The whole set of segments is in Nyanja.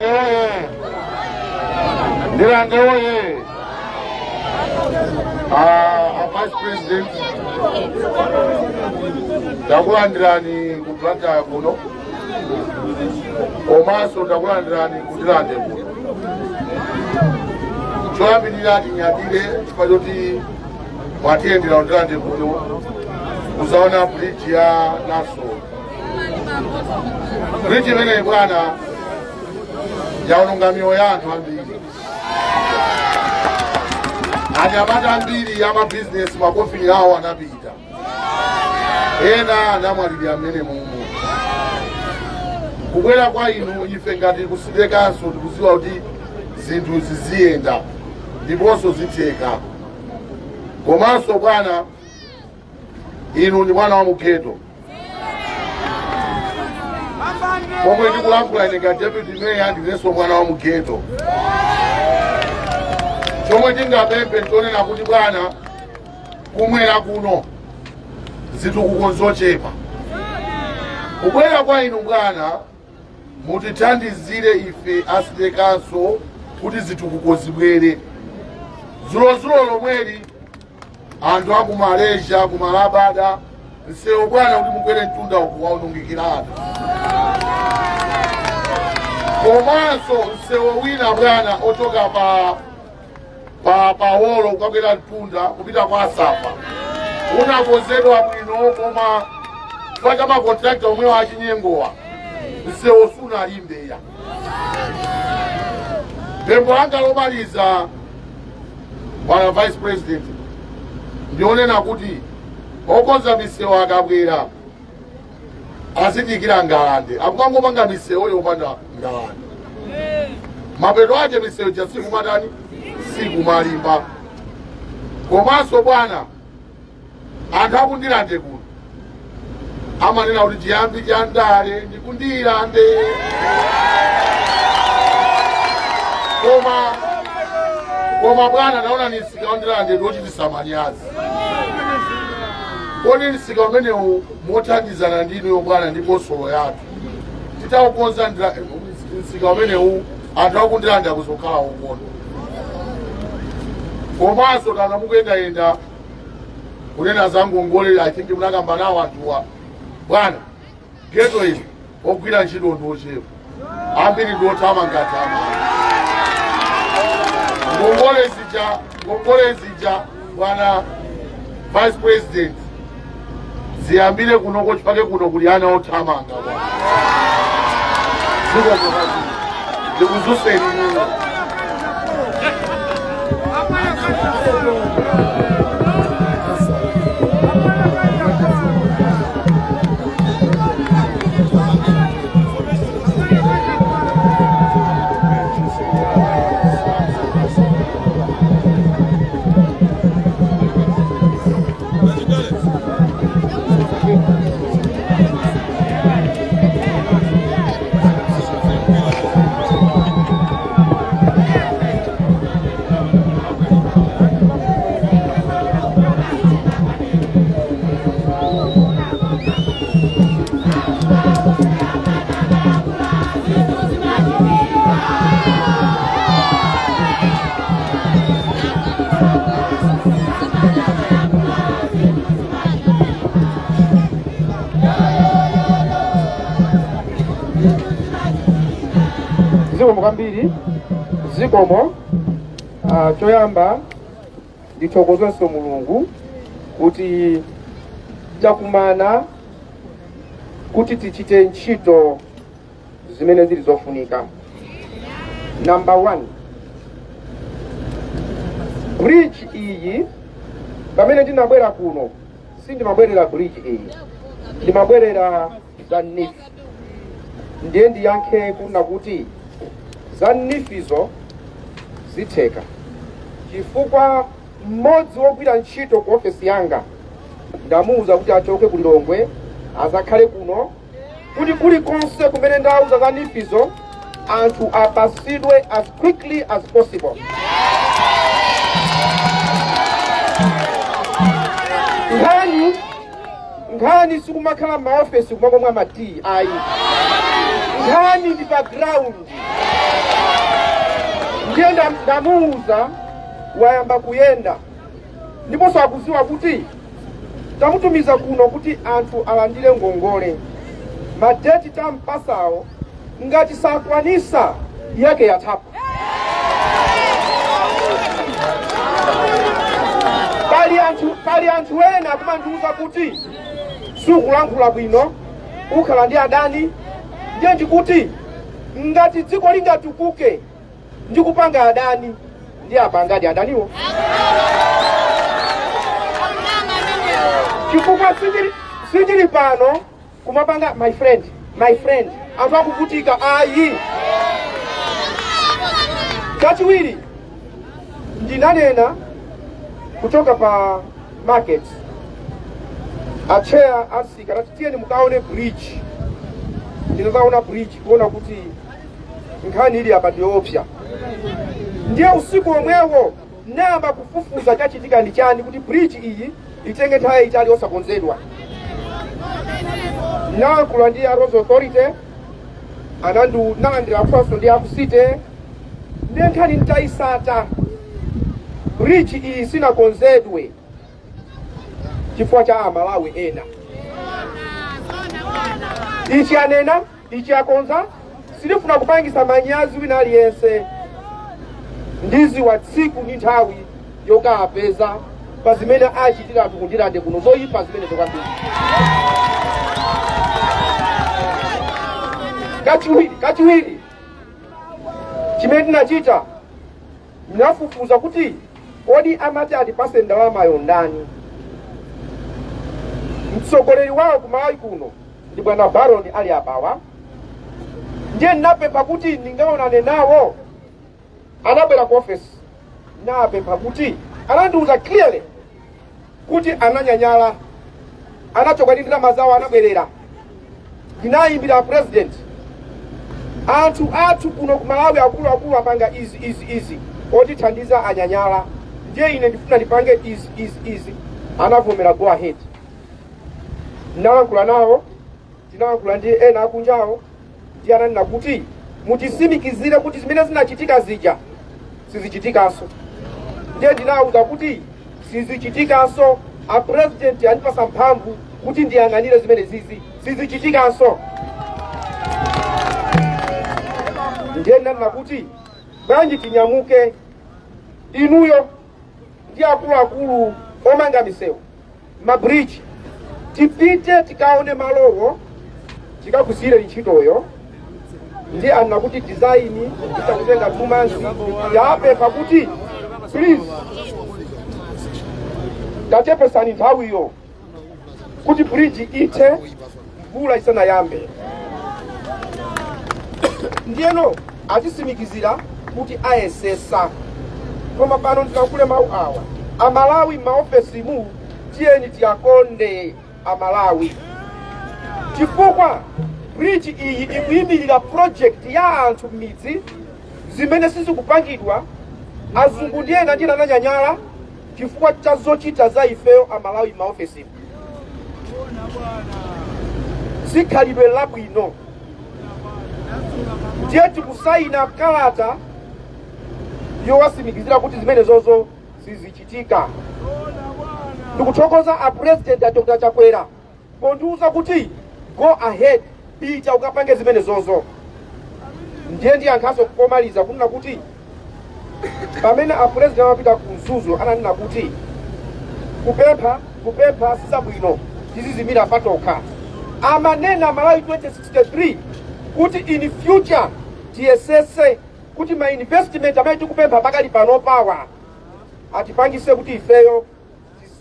Oye! Ndirande oye! Ah, a Vice President, ndakulandirani ku Blantyre kuno, komanso ndakulandirani ku Ndirande kuno. Choyambirira, tinyadire chifukwa choti mwatiyendera ku Ndirande kuno kuzaona bridge ya Naso. Bridge imeneyi, bwana, yaononga miyoyo ya anthu ambiri, anyamata ambiri amabizinesi, makofini awo anapita, ena anamwalira mmene mumu. Kubwera kwa inu, ife ngati ku city council tikuziwa kuti zinthu ziziyenda ndiponso zitheka. Komanso bwana, inu ndi mwana wa mu ghetto. Pomwe ndikulankhula ine ngati deputy mayor, ndinenso mwana wa mu ghetto. Chomwe tingapemphe nchonena kuti, bwana, kumwera kuno zitukuko nzochepa. Kubwera kwa inu, bwana, mutithandizire ife a city council kuti zitukuko zibwere. Zulozulo lomweli anthu aku Malaysia, kumalabada msewu, bwana, kuti mukwere mtunda uku waonongekiratu. Komanso msewu wina, bwana, ochoka pa holo kukakwera mtunda kupita kwa Asafa unakonzedwa bwino, koma chifukwa cha ma contractor omwewo achinyengowa, msewu sunalimbeya. Pempho langa lomaliza, bwana Vice President, ndionena kuti okonza misewu akabwera azidikira ngalande. Akukangopanga misewu yopanda ngalande, mapeto ake misewu ija sikumatani, sikumalimba. Komanso bwana, anthu akundilande kuno amanena kuti chiyambi cha ndale ndikundilande, koma bwana, naona ni msika wandilande ndiochitisa manyazi. Kodi msika umenewu, mothandizana ndinuyo bwana ndi khonsolo yathu, titaukonza msika umenewu, anthu akundilande akuzokhala okondwa. Komanso tana mukuyendayenda kunena za ngongole, I think munakamba nawo anthuwa. Bwana, ghetto ili ogwira ntchito ndi ochepa, ambiri ndi othamangathamanga. Ngongole zija, ngongole zija, bwana Vice President, ziyambire kunoko chifukwa kuno kuli ana othamanga. Bwana, zikomo kwambiri, ndikuzuseni muno. Zikomo kwambiri, zikomo. Choyamba ndithokozenso Mulungu kuti takumana kuti tichite ntchito zimene zili zofunika. Number one, bridge iyi, pamene ndinabwera kuno sindimabwerera bridge iyi, ndimabwerera za NEEF. Ndiye ndiyankhe kuna kuti za NEEF-zo zitheka, chifukwa mmodzi wogwira ntchito ku ofesi yanga ndamuwuza kuti achoke ku Lilongwe azakhale kuno, kuti kulikonse kumene ndauza za NEEF-zo anthu apasidwe as quickly as possible. Nkhani sikumakhala m'maofesi kumakomwa matiyi, ayi, nkhani ndi pa ground. Ndiye ndamuuza, wayamba kuyenda, ndiponso akuziwa kuti tamutumiza kuno kuti anthu alandire ngongole. Ma date tampasawo ngati sakwanisa, yake yathapo. Pali anthu ena akumandiuza kuti sukulankhula bwino, ukhala ndi adani. Ndiye ndikuti ngati dziko lingatukuke ndi kupanga adani, ndi apangadi adaniwo, chifukwa sindili pano kumapanga "my friend, my friend", anthu akuvutika, ayi. Kachiwiri, ndinanena kuchoka pa market, acheya asika tati tiyeni mukaone bridge. Ndinazaona bridge, kuona kuti nkhani ili apa ndiyoopsa. Ndiye usiku omwewo nayamba kufufuza chachitika ndi chani kuti bridge iyi itenge nthawi yayitali osakonzedwa. Nalankhula ndi a Roads Authority, anandu nalandira kufanso ndi aku city. Ndiye nkhani ntayisata, bridge iyi sinakonzedwe chifukwa cha Amalawi ena. Ichi anena, ichi akonza. Silifuna kupangisa manyazi wina aliyense. Ndiziwa tsiku ndi nthawi yokapeza pa zimene achitira anthu kuNdirande kuno, zoyipa zimenezo kwambiri. Kachiwiri, chimene tinachita, ndinafufuza kuti kodi amati atipase ndalamayo ndani? Mtsogoleri wawo ku Malawi kuno ndi bwana Baron ali apawa. Ndiye ndinapempha kuti ndingaonane nawo. Anabwera ku office, napempha kuti, anandiuza clearly kuti ananyanyala, anachoka ndi ndalama zawo, anabwerera. Ndinayimbira president, anthu athu kuno ku Malawi akuluakulu apanga izi, izi, izi, otithandiza anyanyala, ndiye ine ndifuna ndipange izi, izi, izi. Anavomera, go ahead. Ndinalankhula nawo, tinalankhula ndi ena akunjawo, ndiye ananena kuti mutisimikizire kuti zimene zinachitika zija sizichitikanso. Ndiye ndinawuza kuti sizichitikanso, a president andipasa mphamvu kuti ndiyang'anire zimene zizi sizichitikanso. Ndiye ndinanena kuti bwanji tinyamuke inuyo ndi akuluakulu omanga misewu, ma bridge, tipite tikaone malowo, tikakusiyire ntchitoyo. Ndi anena kuti design itakutenga 2 months. Yapempha kuti please tachepesani nthawiyo kuti bridge ithe mvula isanayambe. Ndiyeno atisimikizira kuti ayesesa. Koma pano ndilankhule mawu awa: Amalawi m'maofesimu, tiyeni tiyakonde Amalawi, chifukwa bridge iyi ikuyimirira project ya anthu m'midzi zimene sizikupangidwa. Azungu ndi ena ndina ananyanyala chifukwa cha zochita za ifeyo Amalawi m'maofesimu. Sikhalidwe labwino. Ndiye tikusayina kalata yowasimikizira kuti zimene zozo sizichitika. Ndikuthokoza a president a Dr Chakwera pondiuza kuti go ahead, pita ukapange zimene zozo. Ndiye ndiyankhaso pomaliza kunena kuti pamene a president amapita ku Mzuzu, ananena kuti kupempha sizabwino, tizizimira patokha. Amanena Malawi 2063 kuti in future tiyesese kuti ma investment amene tikupempha pakali pano pawa atipangise kuti ifeyo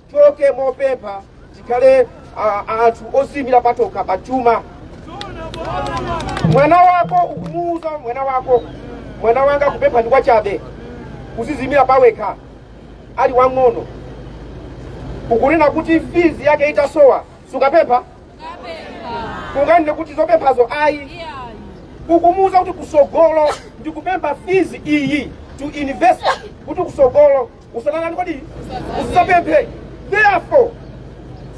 tichoke mopempha, tikhale anthu oziyimira patokha pachuma. Mwana wako ukumuuza mwana wako, "Mwana wanga, kupempha ndi kwachabe, uzizimira pawekha." Ali wang'ono, ukunena kuti fees yake itasowa sukapempha? Unganene kuti zopemphazo ayi? Ukumuuza kuti kusogolo ndikupempha fees iyi to invest kuti kusogolo usananani kodi usapemphe. Therefore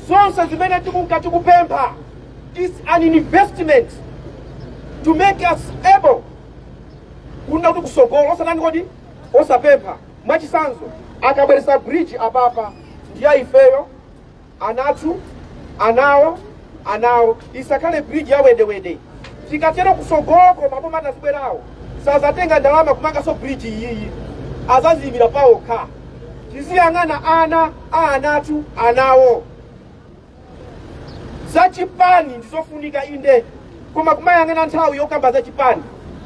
zonse zimene tikunka tikupempha is an investment to make us able kunena kuti kusogolo usanani kodi. Osapempha. Mwachisanzo, akabweresa bridge apapa, ndiya ifeyo, anathu, anawo, anawo. Isakhale bridge ya wedewede. Tikatero kusogoloko maboma atazibwerawo sazatenga ndalama kumangaso bridge iyiyi, azaziyimira pawokha. Tiziyang'ana ana a anathu, anawo. Zachipani ndizofunika inde, koma kumayang'ana nthawi yokamba zachipani,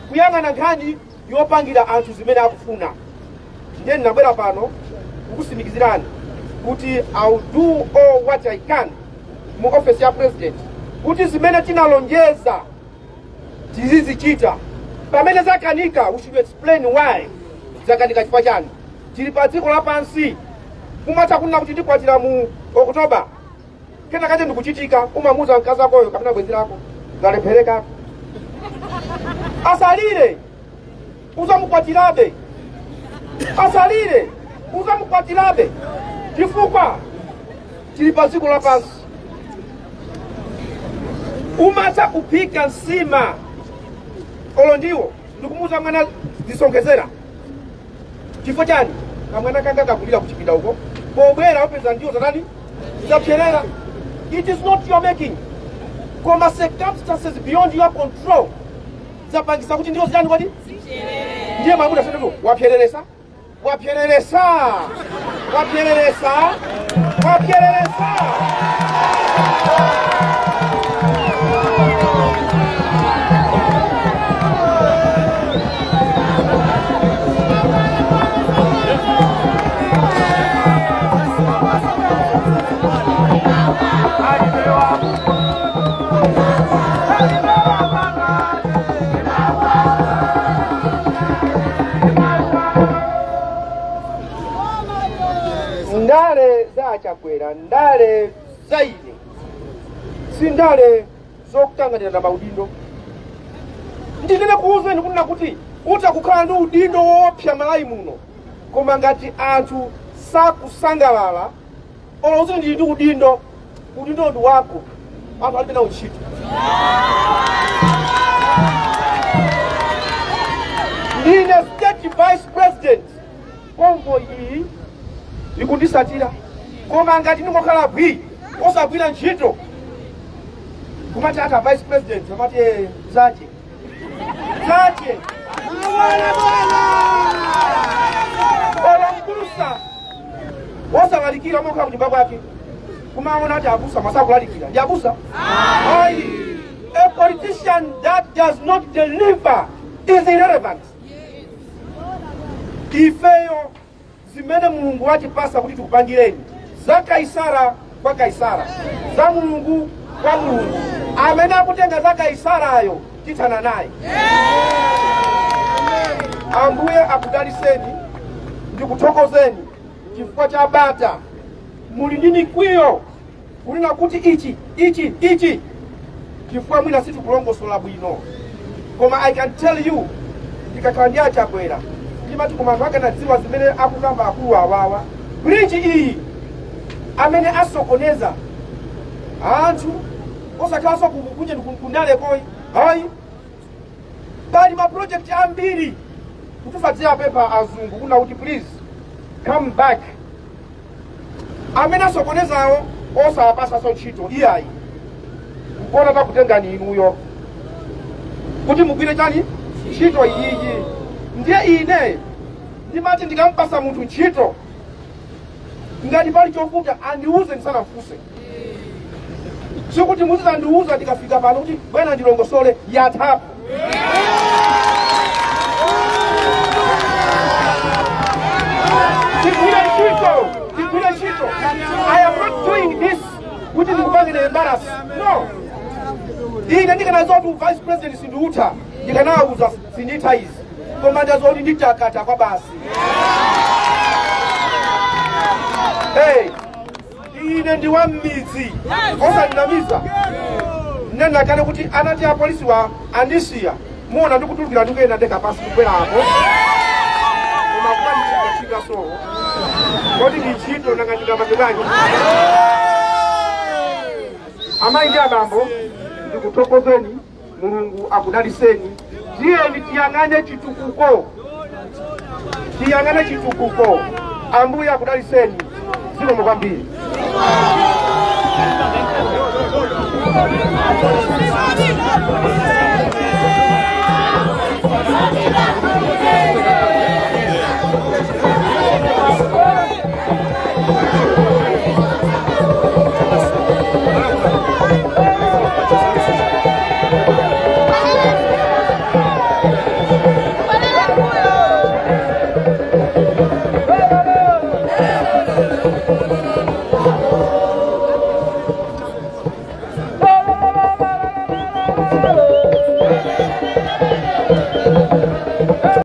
kuyang'ana nkhani yopangira anthu zimene akufuna. Ndiye ndinabwera pano kukusimikizirani kuti I'll do all what I can mu office ya president kuti zimene tinalonjeza tizizichita. Pamene zakanika, we should explain why zakanika, chifukwa chani. Tili pa dziko lapansi. Kumatha kunena kuti ndikwatira mu October, kena kache ndikuchitika, umamuza mkazi akoyo kapena bwenzi lako, zalephereka. Asalire, uzamukwatirabe. Asalire, uzamukwatirabe, chifukwa tili pa dziko lapansi. Umatha kuphika nsima olo ndiwo, ndikumuuza mwana zisonkhezera. Chifukwa chani? Kamwana kanga kakulira kuchipinda uko, pobwera upeza ndiwo zatani, zapyerera. It is not your making, koma circumstances beyond your control zapangisa kuti ndiwo zitani kodi. Ndiye mwamuna sendeto wapyereresa, wapyereresa, wapyereresa, wapyereresa. Ndale za Achakwera, ndale za ine, si ndale zokutanganira na maudindo. Ndinene kuuzeni kunena kuti utakukhala ndi udindo woopsa Malawi muno, koma ngati anthu sakusangalala, olo uziti ndili ndi udindo, udindo ndi wako, anthu alibe nawo ntchito. Ndine state vice president, convoy iyi ikundisatira, koma ngati ndingokhala bwi osagwira ntchito, kumati ata vice president amati, "Eh, zache zache bwana bwana." Olo mbusa wosalalikira mokhala kunyumba kwake, kumaona ati abusa masakulalikira ndi abusa ayi. A politician that does not deliver is irrelevant. Ifeyo zimene Mulungu watipasa kuti tikupangireni, za Kaisara kwa Kaisara, za Mulungu kwa Mulungu. Amene akutenga za Kaisarayo tithana naye. Ambuye akudaliseni, ndikuthokozeni chifukwa cha bata. Muli ndi mikwiyo kunena kuti ichi, ichi, ichi, chifukwa mwina sitikulongosola bwino, koma I can tell you, ndikakhala ndi Achakwera ndimati, koma anthu akanadziwa zimene akukamba akulu awawa, bridge iyi amene asokoneza anthu osakhalanso kunje kundalekoyi hayi. Pali maproject ambiri kutifatsira pepa azungu kuna kuti please come back. Amene asokonezawo osawapasaso ntchito iyayi, nkuona takutengani inuyo kuti mugwire chani, ntchito iyiyi. Ndiye ine ndimati ndikampasa munthu ntchito, ngati pali chovuta andiuze ndisanamfunse. Sikuti muzizandiuza ndikafika pano kuti bwana ndilongosole, yathapo. Tigwire ntchito, tigwire ntchito. I am not doing this kuti ndikupangire embarrass, no. Ine ndikanadziwa kuti vice president sindiutha, ndikanawuza sinditha izi, koma ndadziwa kuti nditakata kwa basi. Hey, ine ndi wa m'midzi, osandinamiza. Nena kale kuti anati apolisi wa andisiya, muona ndikutulukira ndikuyenda ndekha pasi kukwerapo, koma kumandichika sowo kodi ndi ntchito nanga ndingapange bwanji? Amayi ndi abambo, ndikuthokozeni, Mulungu akudaliseni. Tiyeni tiyang'ane chitukuko. Tiyang'ane chitukuko. Ambuye akudaliseni. Zikomo kwambiri.